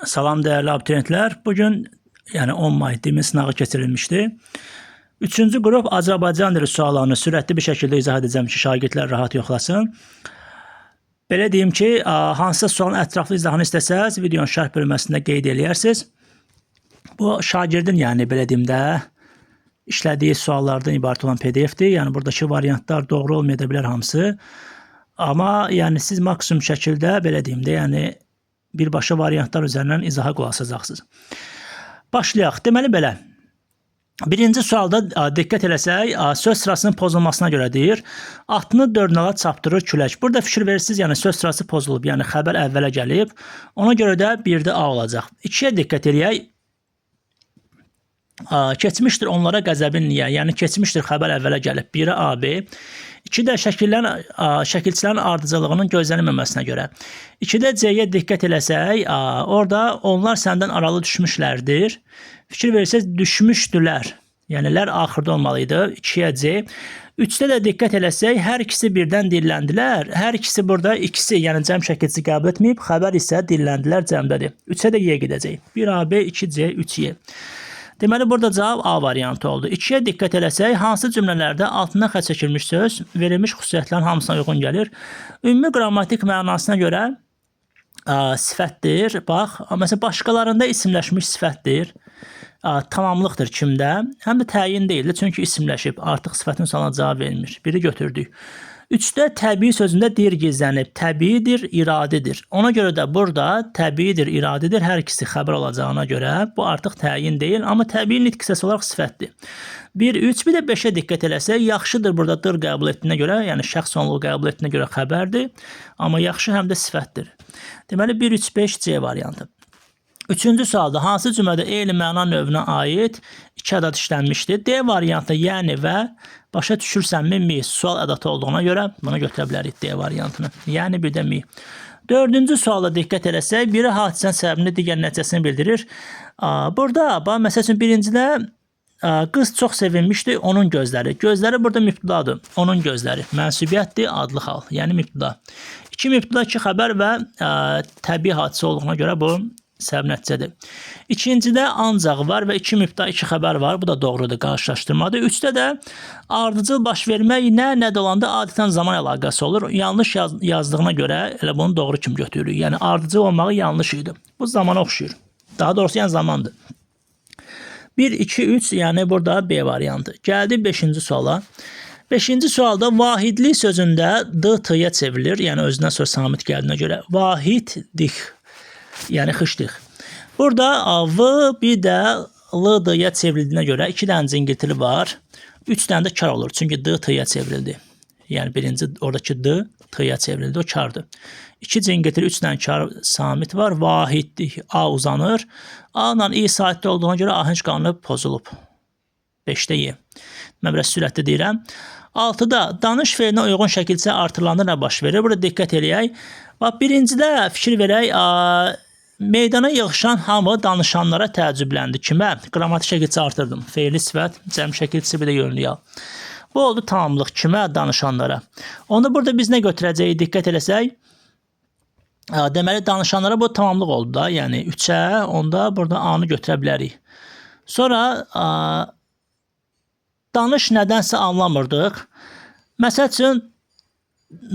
Salam dəyərli abituriyentlər. Bugün, yəni 10 may DİMİN sınağı keçirilmişdi. Üçüncü qrup Azərbaycan dili suallarını sürətli bir şəkildə izah edəcəm ki, şagirdlər rahat yoxlasın. Belə deyim ki, hansısa sualın ətraflı izahını istəsəz, videonun şərh bölməsində qeyd eləyərsiniz. Bu şagirdin, yəni belə deyim də, işlədiyi suallardan ibarət olan PDF-dir. Yəni buradakı variantlar doğru olmaya da bilər hamısı. Amma yəni siz maksimum şəkildə belə deyim də, yəni birbaşa variantlar üzərindən izaha qulaq asacaqsınız. Başlayaq. Deməli belə. Birinci sualda diqqət eləsək, söz sırasının pozulmasına görə deyir. Atını dörnala çapdırır külək. Burada fikir verirsiniz, yəni söz sırası pozulub, yəni xəbər əvvələ gəlib. Ona görə də 1-də A olacaq. 2-yə diqqət eləyək. Keçmişdir onlara qəzəbin niyə? Yəni keçmişdir xəbər əvvələ gəlib. 1-ə AB. 2-də şəkilçilərin ardıcıllığının gözlənilməməsinə görə. 2-də C-yə diqqət eləsək, orada onlar səndən aralı düşmüşlərdir. Fikir versəz düşmüşdülər. Yəni lər axırda olmalı idi. 2-yə C. 3-də də diqqət eləsək, hər ikisi birdən dilləndilər. Hər ikisi burada ikisi, yəni cəm şəkilçisi qəbul etməyib, xəbər isə dilləndilər cəmdədir. 3-ə də Y gedəcək. 1AB, 2C, 3Y. Deməli, burada cavab A variantı oldu. 2-yə diqqət eləsək, hansı cümlələrdə altından xətt çəkilmiş söz verilmiş xüsusiyyətlərin hamısına uyğun gəlir? Ümumi qrammatik mənasına görə sifətdir. Bax, məsələn, başqalarında isimləşmiş sifətdir. Tamamlıqdır kimdə? Həm də təyin deyildir, çünki isimləşib. Artıq sifətin sualına cavab verilmir. Biri götürdük. 3-də təbii sözündə dir gizlənib. Təbiidir, iradidir. Ona görə də burada təbiidir, iradidir. Hər ikisi xəbər olacağına görə bu artıq təyin deyil, amma təbii nitq hissəsi olaraq sifətdir. 1, 3, bir də 5-ə diqqət eləsək, yaxşıdır burada dır qəbul etdiyinə görə, yəni şəxs onluğu qəbul etdiyinə görə xəbərdir, amma yaxşı həm də sifətdir. Deməli, 1, 3, 5 C variantı. Üçüncü sualda hansı cümlədə eyni məna növünə aid iki ədad işlənmişdir? D variantı, yəni və başa düşürsənmi mi sual ədatı olduğuna görə bunu götürə bilərik D variantını. Yəni bir də mi. Dördüncü sualda diqqət eləsək, biri hadisənin səbəbini, digər nəticəsini bildirir. Burada, bax, məsəl üçün birincidə qız çox sevinmişdi, onun gözləri. Gözləri burada mübtədadır. Onun gözləri. Mənsubiyyətdir, adlı hal, yəni mübtəda. İki mübtəda, iki xəbər və təbii hadisə olduğuna görə bu səbəb nəticədir. İkincidə ancaq var və iki mübtəda, iki xəbər var. Bu da doğrudur, qarşılaşdırmadır. Üçdə də ardıcıl baş vermək nə də olanda adətən zaman əlaqəsi olur. Yanlış yazdığına görə elə bunu doğru kimi götürürük. Yəni ardıcıl olmağı yanlış idi. Bu zamana oxşuyur. Daha doğrusu yəni zamandır. 1, 2, 3, yəni burada B variantı. Gəldi 5-ci suala. 5-ci sualda vahidlik sözündə D T-yə çevrilir. Yəni özündən sonra samit gəldiyinə görə vahidlik. Yəni xışdıq. Burada V bir də L D-yə çevrildiyinə görə 2 dənə cingiltili var. 3 dənə də kar olur. Çünki D T-yə çevrildi. Yəni birinci oradakı D T-yə çevrildi. O kardır. 2 cingiltili, 3 dənə kar samit var. Vahidlik A uzanır. A ilə İ saitdə olduğuna görə ahəng qanunu pozulub. 5-də Y. Mən biraz sürətli deyirəm. 6-da danış feilinə uyğun şəkildə artırılanda nə baş verir? Burada diqqət eləyək. Bax, birincidə fikir verək. Meydana yığışan hamı danışanlara təəccübləndi. Kimə? Qrammatik şəkilçi artırdım. Feili sifət, cəm şəkilçisi bir də yönlü yal. Bu oldu tamamlıq. Kimə? Danışanlara. Onda burada biz nə götürəcəyik? Diqqət eləsək. Deməli, danışanlara bu tamamlıq oldu da. Yəni 3-ə, onda burada A-nı götürə bilərik. Sonra danış nədənsə anlamırdıq. Məsəl üçün,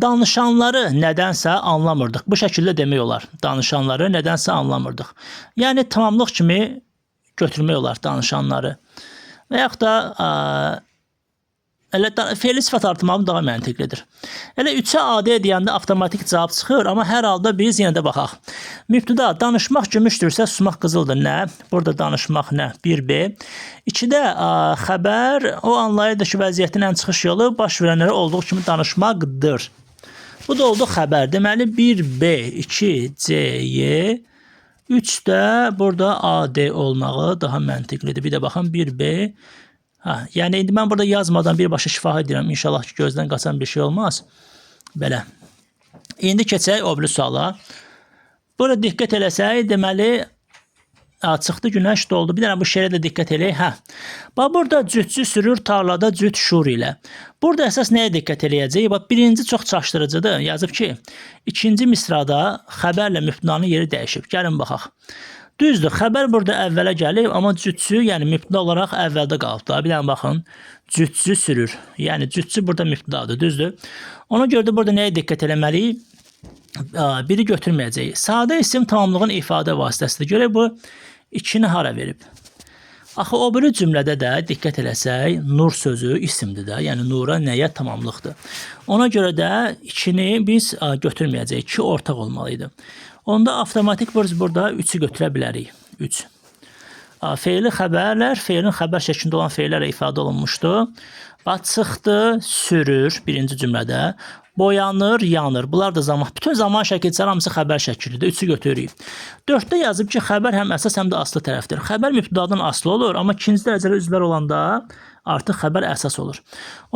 danışanları nədənsə anlamırdıq. Bu şəkildə demək olar. Danışanları nədənsə anlamırdıq. Yəni tamamlıq kimi götürmək olar danışanları. Və yaxud da elə feili sifət artırmaq daha məntiqlidir. Elə 3-ə AD deyəndə avtomatik cavab çıxır, amma hər halda biz yenə də baxaq. Mübtəda danışmaq gümüşdürsə susmaq qızıldır. Nə? Burada danışmaq nə? 1B. 2-də xəbər o anlayırdı ki, vəziyyətin ən çıxış yolu baş verənlərə olduğu kimi danışmaqdır. Bu da oldu xəbər. Deməli 1B, 2C, Y, 3-də burada AD olmağı daha məntiqlidir. Bir də baxın 1B. Hə, yəni indi mən burada yazmadan birbaşa şifahi edirəm. İnşallah ki, gözdən qaçan bir şey olmaz. Belə. İndi keçək o biri suala. Burada diqqət eləsək, deməli, Çıxdı günəş doldu. Bir dənə bu şeirə də diqqət eləyək. Hə. Bax burada cütçü sürür tarlada cüt şur ilə. Burada əsas nəyə diqqət eləyəcəyik? Bax birinci çox çaşdırıcıdır. Yazıb ki, ikinci misrada xəbərlə mübtədanın yeri dəyişib. Gəlin baxaq. Düzdür, xəbər burada əvvələ gəlib, amma cütçü, yəni mübtəda olaraq əvvəldə qalıb da. Bir dənə baxın, cütçü sürür. Yəni cütçü burada mübtədadır, düzdür? Ona görə də burada nəyə diqqət eləməliyik? Biri götürməyəcəyik. Sadə isim tamamlığın ifadə vasitəsidir. Görək bu 2-ni hara verib? Axı o biri cümlədə də diqqət eləsək, nur sözü isimdir də. Yəni nura nəyə tamamlıqdır. Ona görə də 2-ni biz götürməyəcəyik. 2 ortaq olmalıydı. Onda avtomatik biz burada 3-ü götürə bilərik. 3. Feili xəbərlər, feilin xəbər şəklində olan feillərlə ifadə olunmuşdu. Bax, çıxdı, sürür birinci cümlədə. Boyanır, yanır. Bunlar da zaman. Bütün zaman şəkilçiləri hamısı xəbər şəklidir. 3-ü götürürük. 4-də yazıb ki, xəbər həm əsas, həm də aslı tərəfdir. Xəbər mübtədadan aslı olur, amma ikinci dərəcəli üzvlər olanda artıq xəbər əsas olur.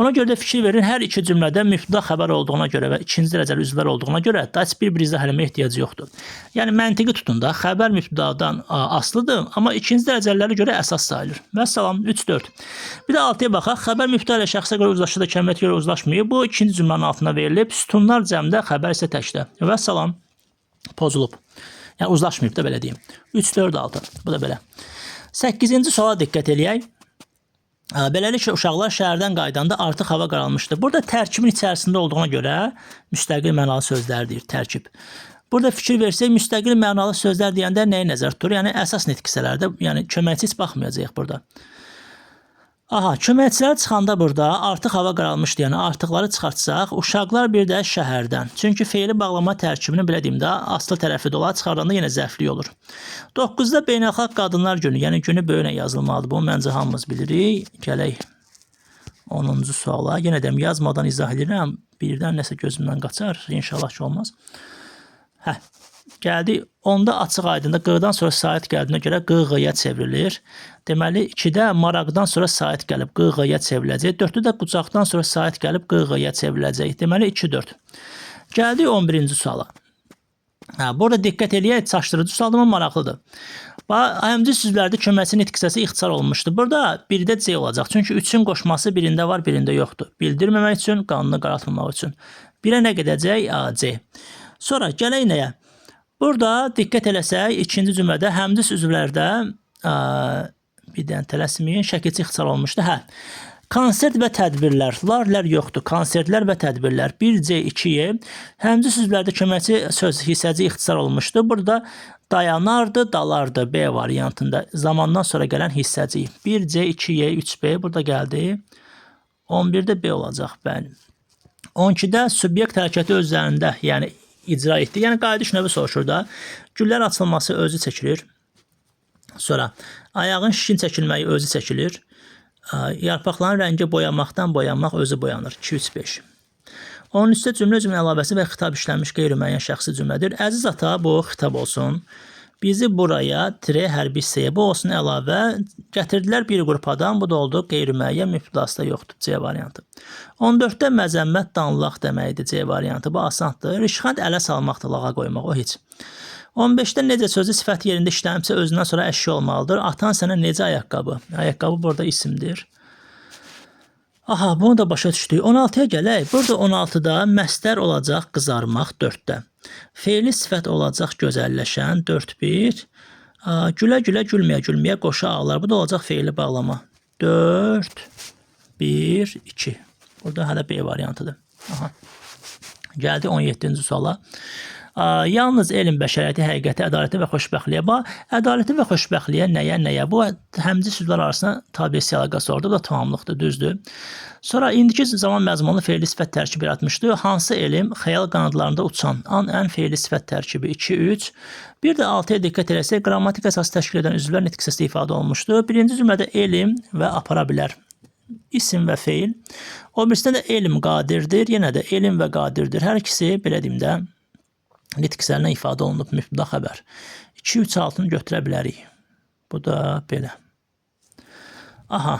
Ona görə də fikir verin, hər iki cümlədə mübtəda xəbər olduğuna görə və ikinci dərəcəli üzvlər olduğuna görə da heç bir-bir izah eləməyə ehtiyacı yoxdur. Yəni məntiqi tutun da, xəbər mübtədadan aslıdır, amma ikinci dərəcəlilərə görə əsas sayılır. Vəssalam, 3-4. Bir də 6-ya baxaq. Xəbər mübtəda ilə şəxsə görə uzlaşır da kəmiyyətə görə uzlaşmayıb. Bu ikinci cümlənin altına verilib. Sütunlar cəmdə, xəbər isə təkdə. Vəssalam, pozulub. Yəni uzlaşmayıb da belə deyim. 3, 4, 6. Bu da belə. 8-ci suala diqqət eləyək. Beləliklə uşaqlar şəhərdən qayıdanda artıq hava qaralmışdı. Burada tərkibin içərisində olduğuna görə müstəqil mənalı sözlər deyir tərkib. Burada fikir versək, müstəqil mənalı sözlər deyəndə nəyi nəzərdə tutur? Yəni əsas nitq hissələrdə, yəni köməkçi heç baxmayacağıq burada. Aha, köməkçilər çıxanda burada artıq hava qaralmışdı. Yəni artıqları çıxartsaq, uşaqlar bir də şəhərdən. Çünki feili bağlama tərkibini belə deyim də, aslı tərəfi də olar, çıxardanda yenə zərflik olur. 9-da Beynəlxalq Qadınlar Günü, yəni günü böyüklə yazılmalıdır. Bunu məncə hamımız bilirik. Gələk 10-cu suala. Yenə də yazmadan izah edirəm. Birdən nəsə gözümdən qaçar. İnşallah ki olmaz. Hə. Gəldik. Onda açıq aydında Q-dan sonra sait gəldiyinə görə Q-Q-ya çevrilir. Deməli 2-də maraqdan sonra sait gəlib Q-Q-ya çevriləcək. 4-də də qucaqdan sonra sait gəlib Q-Q-ya çevriləcək. Deməli 2-4. Gəldik 11-ci suala. Hə, burada diqqət eləyək, çaşdırıcı sualdır, amma maraqlıdır. Həmci sözlərdə köməkçi nitq hissəsi ixtisar olunmuşdur. Burada 1-də C olacaq. Çünki 3-ün qoşması birində var, birində yoxdur. Bildirməmək üçün, qanunu qaraltmamaq üçün. 1-ə nə gedəcək? A, C. Sonra gələk nəyə? Burada diqqət eləsək, ikinci cümlədə həmci üzvlərdə bir dənə tələsməyin, şəkilçi ixtisar olmuşdu. Hə. Konsert və tədbirlər. Lar-lər yoxdur. Konsertlər və tədbirlər. 1C, 2E. Həmci sözlərdə köməkçi söz hissəci ixtisar olmuşdu. Burada dayanardı, dalardı B variantında. Zamandan sonra gələn hissəci. 1C, 2E, 3B burada gəldi. 11-də B olacaq. Bəli. 12-də subyekt hərəkəti öz üzərində, yəni icra etdi. Yəni qayıdış növü soruşur da. Güllər açılması özü çəkilir. Sonra ayağın şişin çəkilməyi özü çəkilir. Yarpaqların rəngi boyanmaqdan boyanmaq özü boyanır. 2, 3, 5. 13-də cümlə cümlə əlavəsi və xitab işlənmiş qeyri-müəyyən şəxsi cümlədir. Əziz ata, bu xitab olsun. Bizi buraya tire hərbi hissəyə bu olsun əlavə gətirdilər bir qrup adam. Bu da oldu qeyri-müəyyən, mübtədası da yoxdur. C variantı. 14-də məzəmmət danlaq deməkdir. C variantı. Bu asandır. Rişxənd ələ salmaqdır, lağa qoymaq. O heç. 15-də necə sözü sifət yerində işlənibsə özündən sonra əşya olmalıdır. Atan sənə necə ayaqqabı? Ayaqqabı burada isimdir. Aha, bunu da başa düşdük. 16-ya gələk. Burada 16-da məstər olacaq qızarmaq 4-də. Feili sifət olacaq gözəlləşən 4-1. Gülə-gülə, gülməyə-gülməyə qoşa ağlar. Bu da olacaq feili bağlama. 4, 1, 2. Burada hələ B variantıdır. Aha. Gəldi 17-ci suala. Yalnız elm bəşəriyyəti, həqiqəti, ədaləti və xoşbəxtliyə. Bax, ədaləti və xoşbəxtliyə nəyə, nəyə? Bu həmci sözlər arasında tabiisi əlaqəsi orada. Bu da tamamlıqdır, düzdür. Sonra indiki zaman məzmunlu feili sifət tərkibi yaratmışdı. Hansı elm xəyal qanadlarında uçan? An, ən feili sifət tərkibi 2, 3. Bir də 6-ya diqqət eləsək, qrammatik əsası təşkil edən üzvlər nitq hissəsində ifadə olunmuşdu. Birinci cümlədə elm və apara bilər. İsim və feil. O birisində də elm qadirdir. Yenə də elm və qadirdir. Hər ikisi, belə deyim də, nitq hissələrinə ifadə olunub mübtəda xəbər. 2, 3, 6-nı götürə bilərik. Bu da belə. Aha.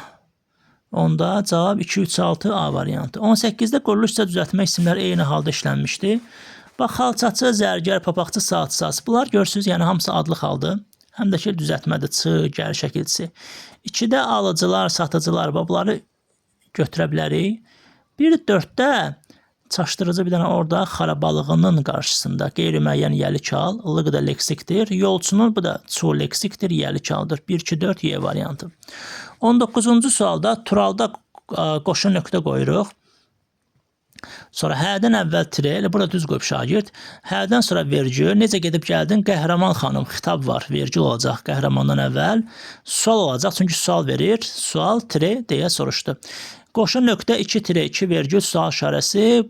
Onda cavab 2, 3, 6 A variantı. 18-də quruluş hissə düzəltmə isimləri eyni halda işlənmişdi. Bax, xalçaçı, zərgər, papaqçı, saatsaz. Bunlar görürsünüz, yəni hamısı adlı haldır. Həm də ki, düzəltmədir. Ç, gəl şəkilçisi. 2-də alıcılar, satıcılar, bunları götürə bilərik. Bir 4-də çaşdırıcı bir dənə orada xarabalığının qarşısında qeyri-müəyyən yəlik hal, lıq da leksikdir. Yolçunun bu da çu leksikdir, yəlik haldır. 1, 2, 4 Y variantı. 19-cu sualda Turalda qoşa nöqtə qoyuruq. Sonra hərdən əvvəl tire, elə burada düz qoyub şagird. Hərdən sonra vergül. Necə gedib gəldin? Qəhrəman xanım, xitab var. Vergül olacaq qəhrəmandan əvvəl. Sual olacaq, çünki sual verir. Sual tire deyə soruşdu. Qoşa nöqtə 2 tire 2 vergül sual işarəsi.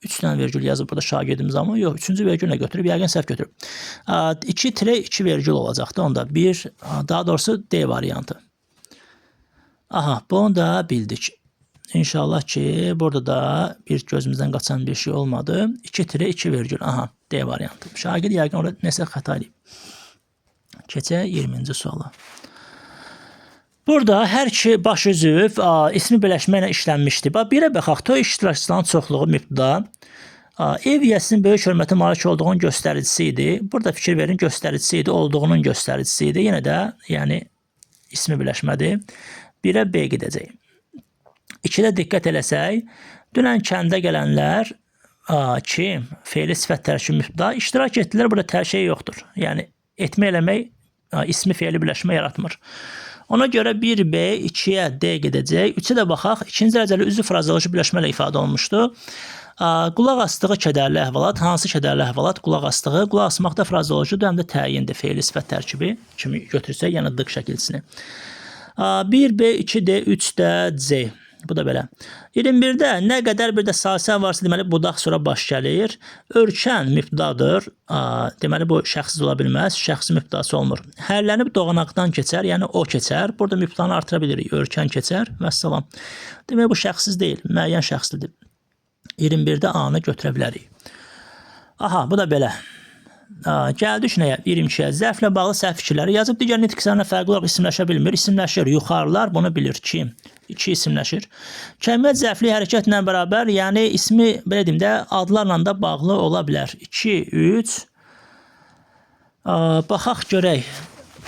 3 dənə vergül yazıb burada şagirdimiz amma yox, 3-cü vergül nə götürüb? Yəqin səhv götürüb. 2 tire 2 vergül olacaqdı onda. 1, daha doğrusu D variantı. Aha, bunu da bildik. İnşallah ki, burada da bir gözümüzdən qaçan bir şey olmadı. 2 tire 2 vergül. Aha, D variantı. Şagird yəqin orada nəsə xəta edib. Keçək 20-ci suala. Burada hər iki baş üzv ismi birləşmə ilə işlənmişdi. Bax, birə baxaq. Toy iştirakçıların çoxluğu mübtəda. Ev yiyəsinin böyük hörmətə malik olduğunun göstəricisi idi. Burada fikir verin, göstəricisi idi, olduğunun göstəricisi idi. Yenə də, yəni ismi birləşmədir. 1-ə B gedəcək. 2-də diqqət eləsək, dünən kəndə gələnlər kim feili sifət tərkibi mübtəda iştirak etdilər. Burada hər şey yoxdur. Yəni etmə eləmək ismi feili birləşmə yaratmır. Ona görə 1B, 2-yə D gedəcək. 3-ə də baxaq. İkinci dərəcəli üzv frazeoloji birləşmə ilə ifadə olunmuşdu. Qulaq asdığı kədərli əhvalat. Hansı kədərli əhvalat? Qulaq asdığı. Qulaq asmaq da frazeolojidir, həm də təyindir. Feili sifət tərkibi kimi götürsək, yəni dıq şəkilçisini. 1B, 2D, 3D, C. Bu da belə. 21-də nə qədər bir də salisə varsa, deməli budaq sonra baş gəlir. Örkən mübtədadır. Deməli bu şəxssiz ola bilməz. Şəxsi mübtədası olmur. Hərlənib doğanaqdan keçər, yəni o keçər. Burada mübtədanı artıra bilirik. Örkən keçər. Vəssalam. Demək bu şəxssiz deyil, müəyyən şəxslidir. 21-də A-nı götürə bilərik. Aha, bu da belə. Gəldik nəyə? 22-yə. Zərflə bağlı səhv fikirləri yazıb. Digər nitq hissələrinə fərqli olaraq isimləşə bilmir. İsimləşir. Yuxarılar bunu bilir ki, 2 isimləşir. Kəmiyyət zərfli hərəkətlə bərabər, yəni ismi, belə deyim də, adlarla da bağlı ola bilər. 2, 3. Baxaq görək.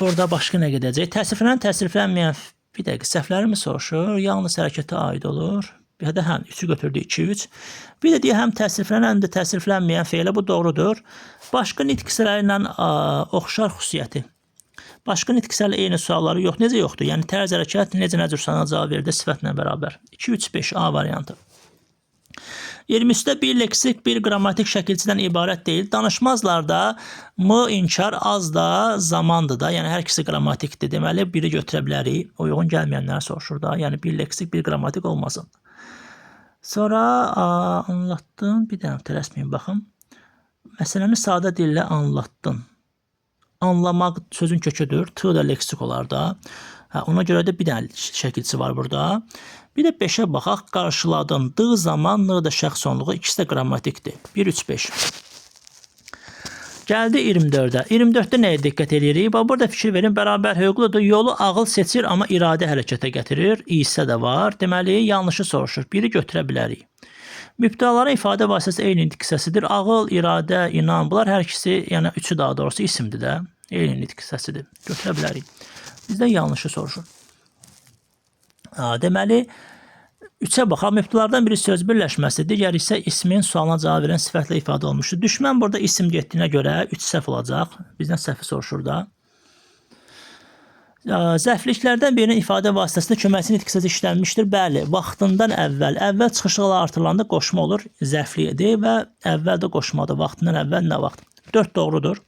Burada başqa nə gedəcək? Təsriflənən, təsriflənməyən, bir dəqiqə, səhvləri mi soruşur? Yalnız hərəkətə aid olur. Bir də həm 3-ü götürdük, 2, 3. Bir də deyək, həm təsriflənən, həm də təsriflənməyən feilə, bu doğrudur. Başqa nitq hissələri ilə oxşar xüsusiyyəti. Başqa nitq hissələri eyni sualları yox. Necə yoxdur? Yəni tərz hərəkət necə nə cür sana cavab verdi sifətlə bərabər. 2, 3, 5 A variantı. 23-də bir leksik, bir qrammatik şəkilçidən ibarət deyil. Danışmazlarda m inkar az da zamandır da. Yəni hər ikisi qrammatikdir. Deməli biri götürə bilərik. Uyğun gəlməyənləri soruşur da. Yəni bir leksik, bir qrammatik olmasın. Sonra anlattın. Bir dənə tələsməyin baxın. Məsələni sadə dillə anlattın. Anlamaq sözün köküdür. T da leksik olar da. Hə, ona görə də bir dənə şəkilçisi var burada. Bir də 5-ə baxaq. Qarşıladın. D zaman, N da şəxs onluğu. İkisi də qrammatikdir. 1, 3, 5. Gəldi 24-ə. 24-də nəyə diqqət edirik? Bax, burada fikir verin, bərabər hüquqludur. Yolu ağıl seçir, amma iradə hərəkətə gətirir. İsə də var. Deməli, yanlışı soruşur. Biri götürə bilərik. Mübtədaların ifadə vasitəsi eyni nitq hissəsidir. Ağıl, iradə, inan, bunlar hər ikisi, yəni üçü daha doğrusu isimdir də. Eyni nitq hissəsidir. Götürə bilərik. Bizdən yanlışı soruşur. Deməli, 3-ə baxaq. Mübtədalardan biri söz birləşməsi, digəri isə ismin sualına cavab verən sifətlə ifadə olunmuşdur. Düşmən burada isim getdiyinə görə 3 səhv olacaq. Bizdən səhvi soruşur da. Zərfliklərdən birinin ifadə vasitəsində köməkçi nitq hissəsi işlənmişdir. Bəli, vaxtından əvvəl. Əvvəl çıxışlıqla artırılanda qoşma olur. Zərflidir və əvvəl də qoşmadır. Vaxtından əvvəl nə vaxt? 4 doğrudur.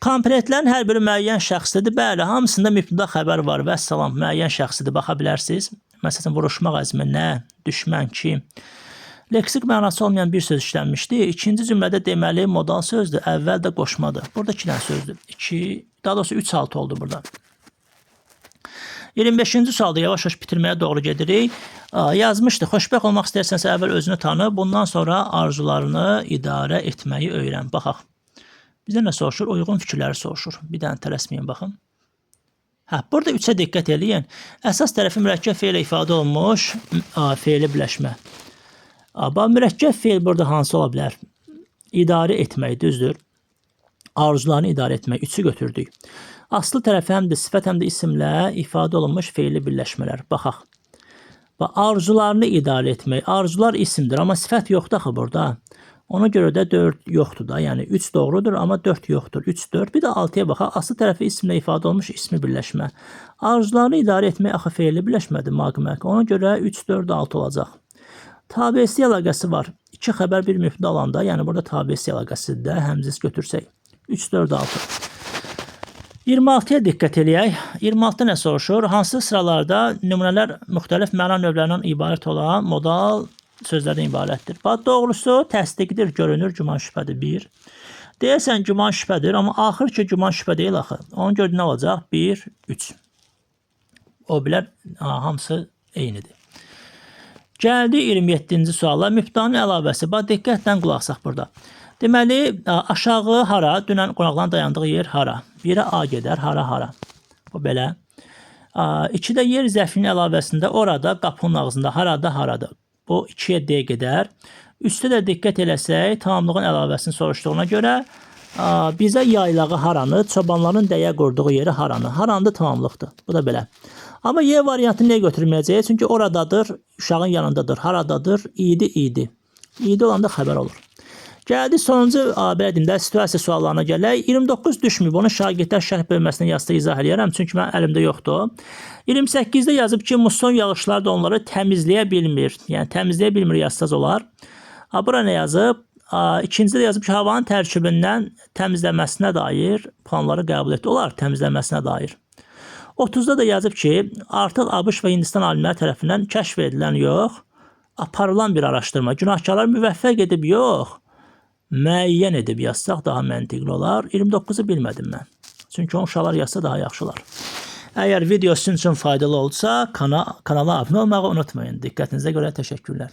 Kompletlərin hər biri müəyyən şəxslidir. Bəli, hamısında mübtəda xəbər var. Vəssalam, müəyyən şəxslidir. Baxa bilərsiniz. Məsələn, vuruşmaq əzmi nə, düşmən kim. Leksik mənası olmayan bir söz işlənmişdi. İkinci cümlədə deməli modal sözdür. Əvvəl də qoşmadır. Burada 2 dənə sözdür. 2, daha doğrusu 3, 6 oldu burada. 25-ci sualda yavaş-yavaş bitirməyə doğru gedirik. Yazmışdı. Xoşbəxt olmaq istəyirsənsə əvvəl özünü tanı, bundan sonra arzularını idarə etməyi öyrən. Baxaq. Bizə nə soruşur? Uyğun fikirləri soruşur. Bir dənə tələsməyin, baxın. Hə, burada 3-ə diqqət eləyin. Əsas tərəfi mürəkkəb feillə ifadə olunmuş feili birləşmə. Bax, mürəkkəb feil burada hansı ola bilər? İdarə etmək, düzdür. Arzularını idarə etmək. 3-ü götürdük. Aslı tərəfi həm də sifət, həm də isimlə ifadə olunmuş feili birləşmələr. Baxaq. Və arzularını idarə etmək. Arzular isimdir, amma sifət yoxdur axı burada. Ona görə də 4 yoxdur da. Yəni 3 doğrudur, amma 4 yoxdur. 3, 4. Bir də 6-ya baxaq. Aslı tərəfi isimlə ifadə olunmuş ismi birləşmə. Arzularını idarə etmək axı feili birləşmədir, maq-maq. Ona görə 3, 4, 6 olacaq. Tabeçilik əlaqəsi var. 2 xəbər bir mübtəda alanda, yəni burada tabeçilik əlaqəsidir də, həmzəsi götürsək. 3, 4, 6. 26-ya diqqət eləyək. 26 nə soruşur? Hansı sıralarda nümunələr müxtəlif məna növlərindən ibarət olan modal sözlərdən ibarətdir? Bax, doğrusu təsdiqdir, görünür, güman şübhədir. 1. Deyəsən güman şübhədir, amma axır ki güman şübhə deyil axı. Ona görə nə olacaq? 1, 3. O bilər, hamısı eynidir. Gəldi 27-ci suala. Mübtədanın əlavəsi. Bax, diqqətlə qulaq asaq burada. Deməli, aşağı hara? Dünən qonaqların dayandığı yer hara? 1-ə A gedər, hara, hara. Bu belə. 2-də yer zərfinin əlavəsində orada, qapının ağzında, harada, harada. Bu 2-yə D gedər. 3-də də diqqət eləsək, tamamlığın əlavəsini soruşduğuna görə bizə yaylağı haranı, çobanların dəyə qurduğu yeri haranı. Haranı tamamlıqdır. Bu da belə. Amma Y variantını niyə götürməyəcəyik? Çünki oradadır, uşağın yanındadır, haradadır, idi, idi. İdi olanda xəbər olur. Gəldi sonuncu, belə deyim də, situasiya suallarına gələk. 29 düşməyib. Onu şagirdlər şərh bölməsinə yazsa izah eləyərəm. Çünki mənim əlimdə yoxdur. 28-də yazıb ki, muson yağışlar da onları təmizləyə bilmir. Yəni təmizləyə bilmir yazsaz olar. Bura nə yazıb? İkincidə də yazıb ki, havanın tərkibindən təmizləməsinə dair planları qəbul etdi. Olar təmizləməsinə dair. 30-da da yazıb ki, artıq ABŞ və Hindistan alimləri tərəfindən kəşf edilən yox, aparılan bir araşdırma. Günahkarlar müvəffəq edib yox, müəyyən edib yazsaq daha məntiqli olar. 29-u bilmədim mən. Çünki onu uşaqlar yazsa daha yaxşı olar. Əgər video sizin üçün faydalı olsa, kanala abunə olmağı unutmayın. Diqqətinizə görə təşəkkürlər.